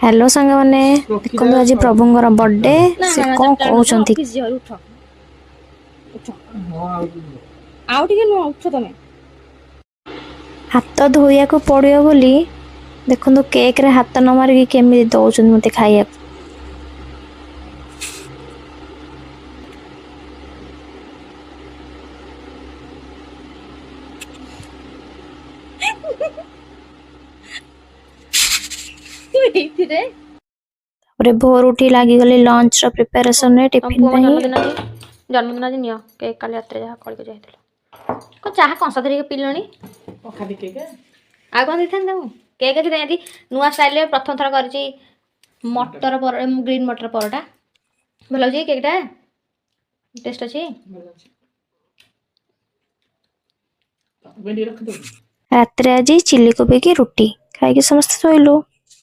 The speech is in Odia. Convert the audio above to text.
ହ୍ୟାଲୋ ସାଙ୍ଗମାନେ, ଦେଖନ୍ତୁ ଆଜି ପ୍ରଭୁଙ୍କର ବର୍ଥଡେ। ନା। ସେ ନା ନା, କ'ଣ 4ଟା ନୁହଁ। କହୁଛନ୍ତି? ଅଫିସ୍ ଯିବ, ଉଠ ଉଠ। ଆଉ ଟିକେ ନୁହଁ, ଉଠ ତମେ। ହାତ ଧୋଇବାକୁ ପଡ଼ିବ ବୋଲି ଦେଖନ୍ତୁ କେକ୍ରେ ହାତ ନ ମାରିକି କେମିତି ଦଉଛନ୍ତି ମୋତେ ଖାଇବାକୁ। ତୁ ଏଇଥିରେ ତାପରେ ଭୋରୁ ଉଠି ଲାଗିଗଲି ଲଞ୍ଚର ପ୍ରିପାରେସନରେ, ତମ ଟିଫିନ୍ ପୁଅଙ୍କ ପାଇଁ। ଜନ୍ମଦିନ ଆଜି, ଜନ୍ମଦିନ ଆଜି। ନିଅ କେକ୍। କାଲି ରାତିରେ ଯାହା କଳିକୁ ଯାଇଥିଲ, କ'ଣ ଚାହା କଂସା ଧରିକି ପିଇଲଣି? ଆଉ କ'ଣ ଦେଇଥାନ୍ତି ତାକୁ? କେକ୍ ଅଛି। ଆଜି ନୂଆ ଷ୍ଟାଇଲରେ ପ୍ରଥମ ଥର କରିଛି ମଟର ପରଟା, ଗ୍ରୀନ୍ ମଟର ପରଟା। ଭଲ ଲାଗୁଛି କେକ୍ଟା? ଟେଷ୍ଟ ଅଛି? ରାତିରେ ଆଜି ଚିଲି କୋବି କି ରୁଟି ଖାଇକି ସମସ୍ତେ ଶୋଇଲୁ।